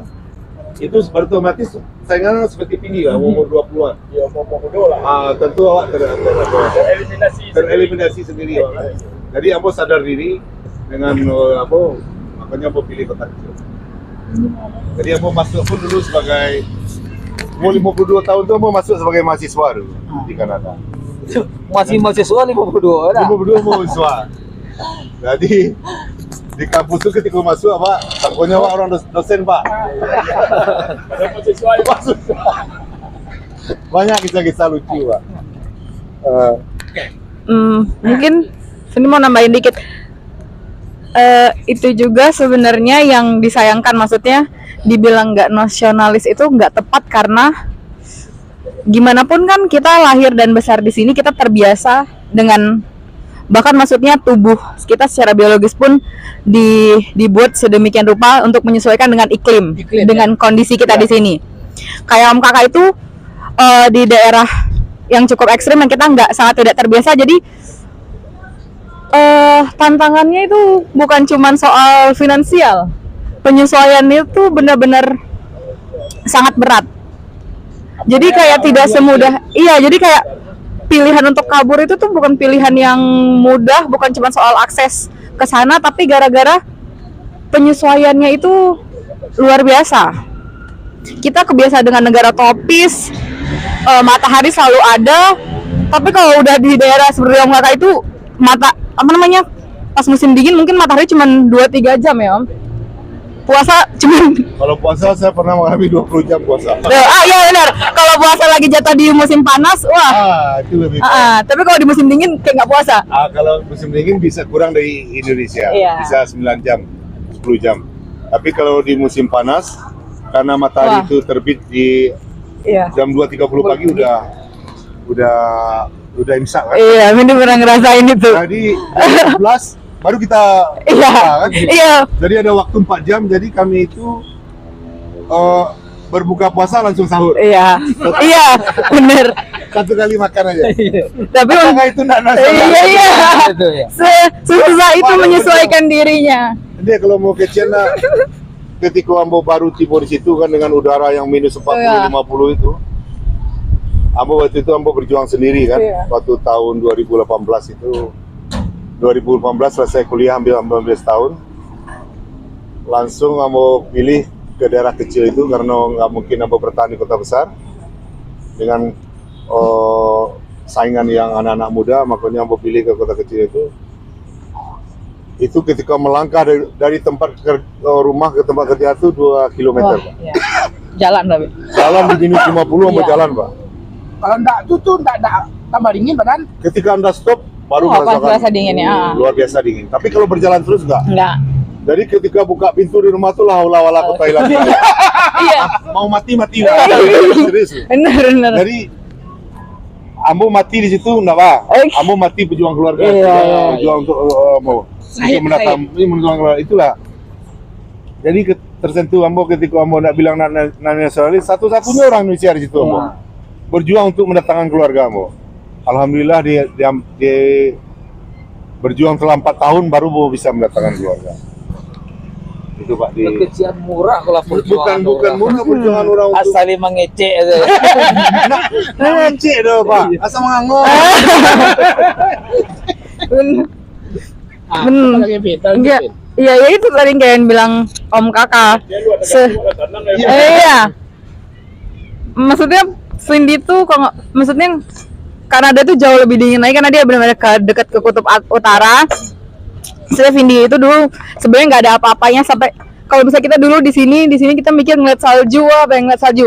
itu otomatis saingan seperti tinggi lah, umur dua puluhan. Ya, umur-umur muda lah. Ah, tentu awak ter-, ter-, ter-, tereliminasi sendiri. Tereliminasi sendiri, awak, kan. Jadi, ambo sadar diri dengan, eh, apa, makanya ambo pilih kota kecil. Jadi ambo masuk pun dulu sebagai, umur lima puluh dua tahun tu ambo masuk sebagai mahasiswa dulu di Kanada. Masih mahasiswa lima puluh dua dah. Lima puluh dua mahasiswa. Jadi di kampus tu ketika masuk apa, takonyo awak orang dos- dosen, Pak. Ada mahasiswa yang masuk. Banyak kisah-kisah lucu, Pak. Eh, Hmm, mungkin Sandi mau nambahin dikit. Eh, itu juga sebenarnya yang disayangkan, maksudnya dibilang nggak nasionalis itu nggak tepat karena gimana pun kan kita lahir dan besar di sini, kita terbiasa dengan, bahkan maksudnya tubuh kita secara biologis pun di, dibuat sedemikian rupa untuk menyesuaikan dengan iklim, Iklim, dengan kondisi kita Ya. di sini. Kayak Om Kakak itu eh, di daerah yang cukup ekstrim yang kita nggak, sangat tidak terbiasa, jadi eh tantangannya itu bukan cuman soal finansial, penyesuaian itu benar-benar sangat berat. Jadi kayak tidak semudah, iya, jadi kayak pilihan untuk kabur itu tuh bukan pilihan yang mudah, bukan cuma soal akses ke sana, tapi gara-gara penyesuaiannya itu luar biasa. Kita kebiasa dengan negara tropis, eh, matahari selalu ada, tapi kalau udah di daerah seperti Om Kakak itu, mata apa namanya, pas musim dingin mungkin matahari cuma dua tiga jam ya, Om. Puasa cuma Kalau puasa saya pernah mengalami dua puluh jam puasa. Ah, iya, benar. Kalau puasa lagi jatuh di musim panas, wah. Ah, itu lebih. Ah, tapi kalau di musim dingin kayak nggak puasa. Ah, kalau musim dingin bisa kurang dari Indonesia, Iya. Bisa sembilan jam, sepuluh jam. Tapi kalau di musim panas, karena matahari Wah. Itu terbit di Iya. Jam dua tiga puluh pagi udah udah udah imsak kan. Iya, ini pernah ngerasain itu. Jadi jam sebelas baru kita Iya. buka, kan? Iya. Jadi ada waktu empat jam, jadi kami itu eh, berbuka puasa langsung sahur. Iya. Iya, bener. Satu kali makan aja. Tapi Apakah itu nak nasional? Iya, iya. Itu ya. Se- susah itu menyesuaikan dirinya. Dia kalau mau kecil lah, ketika ambo baru tiba di situ kan dengan udara yang minus empat puluh lima puluh itu, ambo waktu itu ambo berjuang sendiri kan, Iya. Waktu tahun dua ribu delapan belas itu, dua ribu delapan belas selesai kuliah ambil ambil setahun, langsung ambo pilih ke daerah kecil itu karena nggak mungkin ambo bertahan di kota besar dengan oh, saingan yang anak-anak muda, makanya ambo pilih ke kota kecil itu. Itu ketika melangkah dari, dari tempat ker- eh, rumah ke tempat kerja itu dua kilometer, Pak. Iya. Jalan tapi. Jalan di minus lima puluh ambo Iya. Jalan, Pak. Kalau ndak tu tu ndak ndak tambah dingin badan. Ketika anda stop, baru Oh, pas merasakan berasa dingin ya. Luar biasa dingin. Tapi kalau berjalan terus enggak? Enggak. Jadi ketika buka pintu di rumah tuh lah olah-olah kota hilang. Iya. Mau mati mati lah. Serius. Benar, benar. Jadi ambo mati di situ enggak apa. Eh. Ambo mati pejuang keluarga. Iya, iya. Pejuang untuk eh, ambo. Untuk menatang ini menjuang keluarga itulah. Jadi ke- tersentuh ambo ketika ambo nak bilang nak nak nasionalis, satu-satunya orang Indonesia di situ ambo. Berjuang untuk mendatangkan keluarga ambo. Alhamdulillah di, di, di berjuang selama empat tahun baru ambo bisa mendatangkan keluarga. Itu Pak di Kekecian murah kalau bukan bukan murah perjuangan orang untuk Asal mangecek aja. Nah, cek dah Pak. Asal mangangok. Hmm. Enggak. Iya, ya itu tadi kayak yang bilang Om Kakak. Se- eh, iya. Maksudnya Sandi tuh kalau maksudnya Kanada tuh jauh lebih dingin lagi karena dia benar-benar ke dekat ke kutub ut- utara. Saya Vindi itu dulu sebenarnya nggak ada apa-apanya sampai kalau misalnya kita dulu di sini di sini kita mikir ngeliat salju, wah pengen ngeliat salju.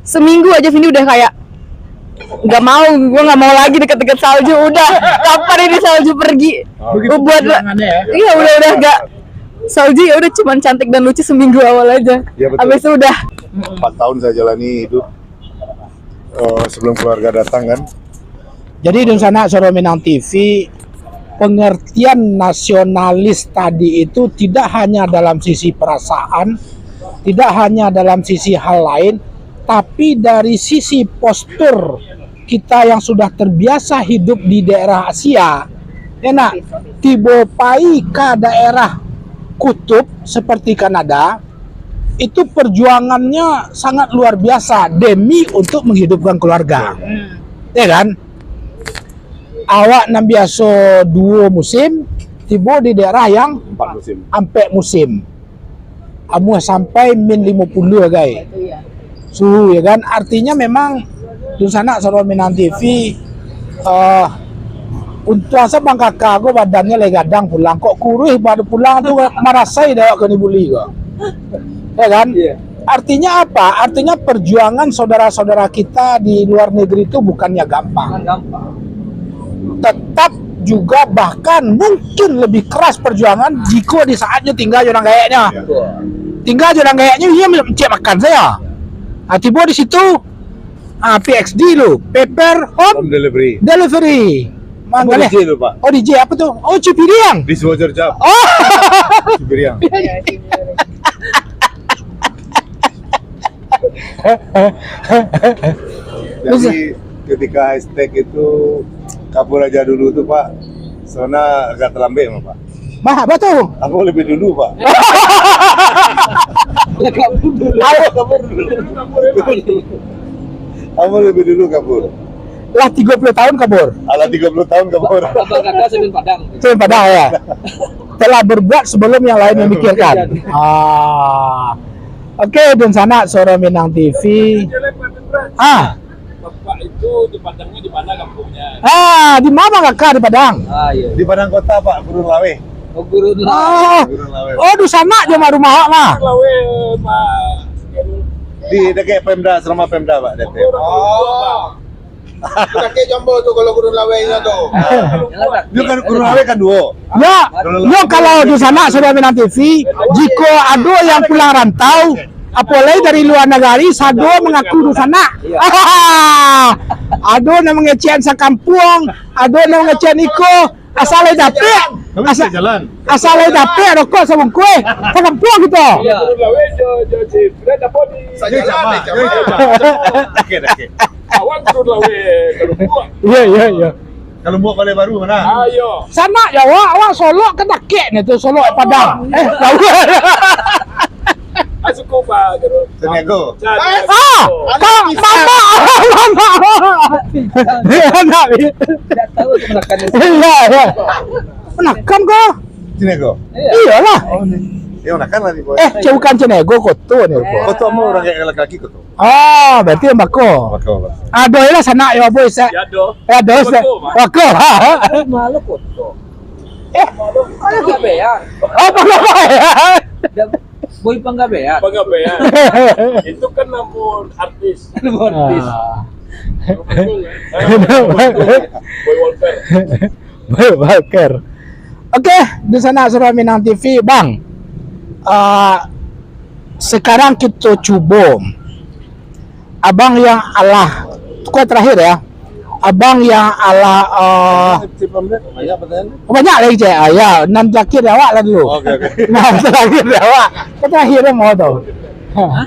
Seminggu aja Vindi udah kayak nggak mau, gue nggak mau lagi deket-deket salju, udah kapan ini salju pergi? Gue buat iya udah udah gak salju ya udah cuman cantik dan lucu seminggu awal aja. Ya, betul. Habis itu udah Empat tahun saya jalani hidup eh, sebelum keluarga datang kan. Jadi dunsanak Suara Minang T V, pengertian nasionalis tadi itu tidak hanya dalam sisi perasaan, tidak hanya dalam sisi hal lain, tapi dari sisi postur kita yang sudah terbiasa hidup di daerah Asia, enak tibo pai ka daerah kutub seperti Kanada, itu perjuangannya sangat luar biasa demi untuk menghidupkan keluarga. Ya kan? Awak nan biaso duo musim, tibo di daerah yang Empat musim. ampek musim. amuah sampai min limo puluah, gai. Suhu, ya kan? Artinya memang dunsanak saudara Minang T V, eh, untuang sajo Bang Kaka ko badannyo lai gadang pulang. Kok kuruih baru pulang tu, marasai dek awak ko ni buli ko. Ya kan? Iya. Artinya apa? Artinya perjuangan saudara-saudara kita di luar negeri itu bukannya gampang. Bukan gampang. Tetap juga bahkan mungkin lebih keras perjuangan jika di saatnya tinggal di urang gaeknyo. Betul. Tinggal di urang gaeknyo, iyo mencari makan sajo. Ah, tibo di situ, ah, P X D lu, paper home Home delivery. Delivery. Apa Manggaleh. D J lu, Pak? Oh, D J apa tu? Oh, Cipiriang. Diswatcher Cup. Oh. Cipiriang. Jadi, ketika hashtag itu kabur aja dulu tu, Pak, soalnya agak terlambat mah, Pak. Bah, apa tu? Aku lebih dulu, Pak. Lah, kabur dulu. Ayo. Kabur dulu. Aku lebih dulu kabur. Lah tigo puluah tahun kabur. Alah, tigo puluah tahun kabur. Abang Kaka Semen Padang. Semen Padang, ya. Telah berbuat sebelum yang lain memikirkan. Ah. Oke, dunsanak saudara Minang T V. Ah. Bapak itu di Padangnya di mana kampungnya? Ah, di mana Kaka di Padang? Ah, iya. Di Padang Kota, Pak, Gurun Laweh. Oh, Gurun Laweh. Oh. Gurun Laweh. Oh, dunsanak jo mak rumah awak mah. Laweh, Pak. Di dekat Pemda, asrama Pemda, Pak, D P. Oh. Sakik jambo tu kalau Gurun Laweh inyo tu. Yalah, sakik. Dia kan Gurun Laweh kan duo. Ya, yo, kalau dunsanak saudara Minang T V, jika ada yang pulang rantau, apalagi dari luar negeri, sado mengaku dunsanak. Iya. Ada yang mengecekan sakampuang, ada yang mengecekan iko, asal lai dapek, asal, asal lai dapek rokok sabungkuih, sakampuang kita. Iya. Sajalan, sajalan. Oke, oke. Awak Gurun Laweh, kalau buat. Iya, iya, iya. Kalau buat balai baru mana? Ayo. Sanak jo awak, awak Solok kan dakek ni tu, Solok Padang. Eh, tahu. Ah, suku apa, Guru? Saniago. Saniago. Ah, kau mama, mama. Dia anak ni. Tidak tahu tu menekan. Iya, iya. Menekan kau? Saniago. Iyalah. Oh, ni. Dia menekan lah ni, boy. Eh, cak bukan Saniago, Koto ni. Koto mau orang kayak laki-laki Koto. Ah, berarti yang bako. Bako, bako. Ado lah sanak yo, boy, sa-, Ya, do. Ya, do, sa-, Bako, Pak. Bako. Malu Koto. Eh, Panggabean. Oh, Panggabean. Boy Panggabean. Panggabean. Itu kan nama artis. Nama artis. Ah. Boy Walker. Boy Walker. Oke, dunsanak saudara Minang T V, Bang. Ah, sekarang kita cubo. Abang yang alah, itu kan terakhir ya. Abang yang alah, eh, Banyak pertanyaan? Oh, banyak lagi, Cek. Ah, ya, nan terakhir dari awak lah dulu. Oke, oke. Nah, terakhir dari awak. Kan terakhir dia mau tahu. Hah?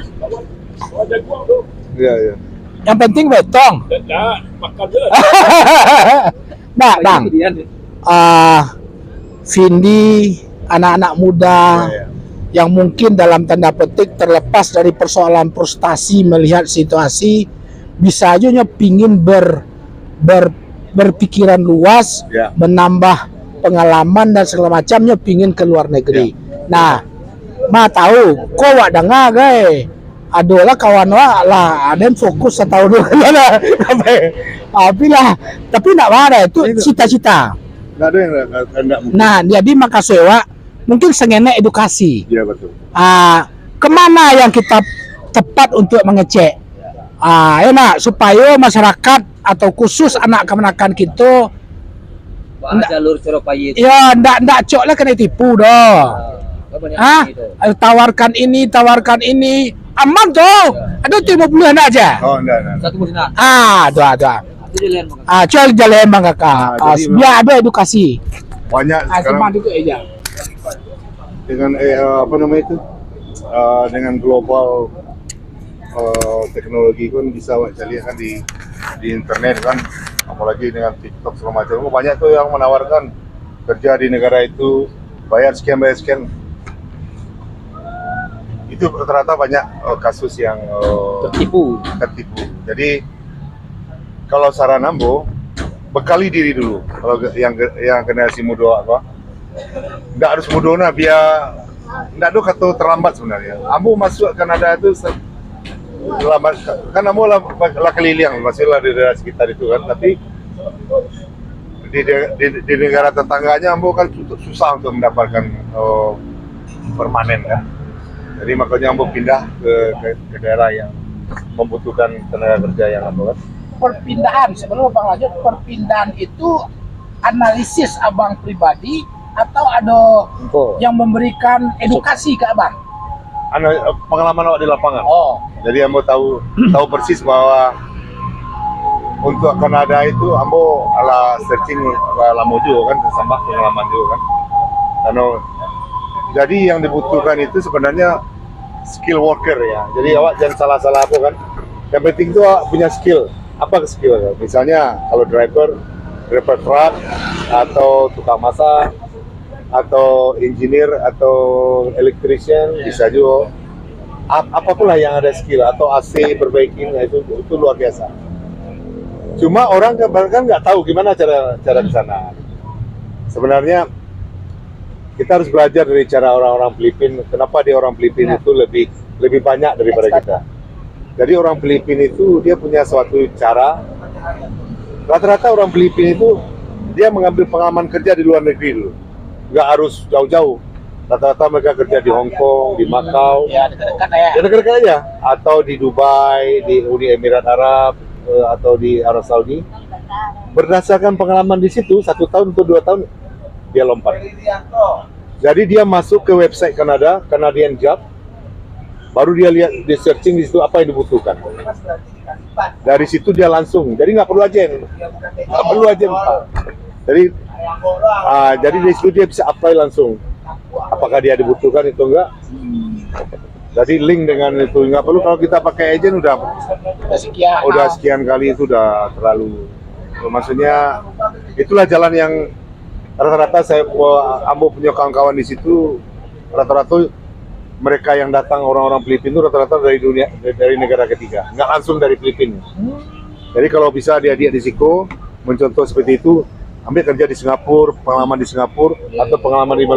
Iya, iya. Yang penting betong. Dah, dah. Makan je lah. Nah, Bang. Ah, Vindi, anak-anak muda yang mungkin dalam tanda petik terlepas dari persoalan frustasi melihat situasi, bisa aja nyo pingin ber-, ber-, berpikiran luas, menambah pengalaman dan segala macamnya, pingin ke luar negeri. Nah, ma tahu, ko wak danga, gai. Ado lah kawan wak lah, aden fokus satahun dulu lah. Tapi lah, tapi ndak marah, itu cita-cita. Ndak ada yang ndak, ndak mungkin. Nah, jadi makasih wak, mungkin sengenek edukasi. Ya, betul. Ah, kemana yang kita tepat untuk mengecek? Ah, enak, supaya masyarakat atau khusus anak kamanakan kita Wah, ndak, jalur Surabaya tu. Ya, ndak, ndak cok lah kena tipu doh. Ah, banyak. Hah? Tawarkan ini, tawarkan ini. Aman tu. Ya. Ada tu lima puluh anak aja. Oh, ndak, ndak. Satu pun senang. Ah, tu, tu. Itu jalan, Bang. Ah, cok jalan, Bang Kaka. Ah, ah, jadi biar ada edukasi. Banyak ah, sekarang. Dengan, eh, apa nama itu? Eh, dengan global, eh, teknologi pun bisa awak cari kan di, di internet kan, apalagi dengan TikTok segala macam. Oh, banyak tuh yang menawarkan kerja di negara itu, bayar sekian, bayar sekian. Itu rata-rata banyak, eh, kasus yang, eh, tertipu. Tertipu. Jadi, kalau saran ambo, bekali diri dulu. Kalau ge-, yang ge-, yang generasi muda apa, nggak harus muda nah, biar Ndak ado kato terlambat sebenarnya. Ambo masuk Kanada tu se-, lambat, kan ambo lah, lah keliling, masih lah di daerah sekitar itu kan. Tapi di, di, di, di negara tetangganya ambo kan su-, susah untuk mendapatkan, oh, permanen kan. Jadi makanya ambo pindah ke, ke, ke daerah yang membutuhkan tenaga kerja yang apa kan. Perpindahan, sebelum Abang lanjut, perpindahan itu analisis Abang pribadi atau ada yang memberikan edukasi ke Abang? Ana-, pengalaman awak di lapangan. Oh. Jadi ambo tahu, tahu persis bahwa untuk Kanada itu ambo alah searching lah lamo juga kan, sambah pengalaman juga kan. Karena jadi yang dibutuhkan itu sebenarnya skill worker ya. Jadi awak jangan salah-salah apa kan. Yang penting itu awak punya skill. Apa skill? Misalnya kalau driver, driver truck atau tukang masak atau engineer atau electrician bisa juga. Ap-, apapun lah yang ada skill atau A C perbaiki, nah, itu, itu luar biasa. Cuma orang kebanyakan nggak tahu gimana cara cara ke sana. Sebenarnya kita harus belajar dari cara orang-orang Filipin. Kenapa dia orang Filipin itu lebih lebih banyak daripada kita? Jadi orang Filipin itu dia punya suatu cara. Rata-rata orang Filipin itu dia mengambil pengalaman kerja di luar negeri dulu. Nggak harus jauh-jauh. Rata-rata mereka kerja di Hong Kong, di Makau, ya, dekat-dekat lah ya. Ya, dekat-dekat aja. Atau di Dubai, di Uni Emirat Arab, eh, atau di Arab Saudi. Berdasarkan pengalaman di situ, satu tahun atau dua tahun, dia lompat. Jadi dia masuk ke website Kanada, Canadian Job, baru dia lihat, dia searching di situ apa yang dibutuhkan. Dari situ dia langsung, jadi nggak perlu agen, nggak perlu agen. Jadi, ah, jadi dari situ dia bisa apply langsung. Apakah dia dibutuhkan itu enggak? Jadi link dengan itu nggak perlu, kalau kita pakai agen udah, udah sekian, udah sekian kali itu udah terlalu. Maksudnya itulah jalan yang rata-rata saya, ambo punya kawan-kawan di situ, rata-rata mereka yang datang, orang-orang Filipina itu rata-rata dari dunia, dari negara ketiga, nggak langsung dari Filipina. Jadi kalau bisa adik-adik di siko mencontoh seperti itu, ambil kerja di Singapura, pengalaman di Singapura atau pengalaman di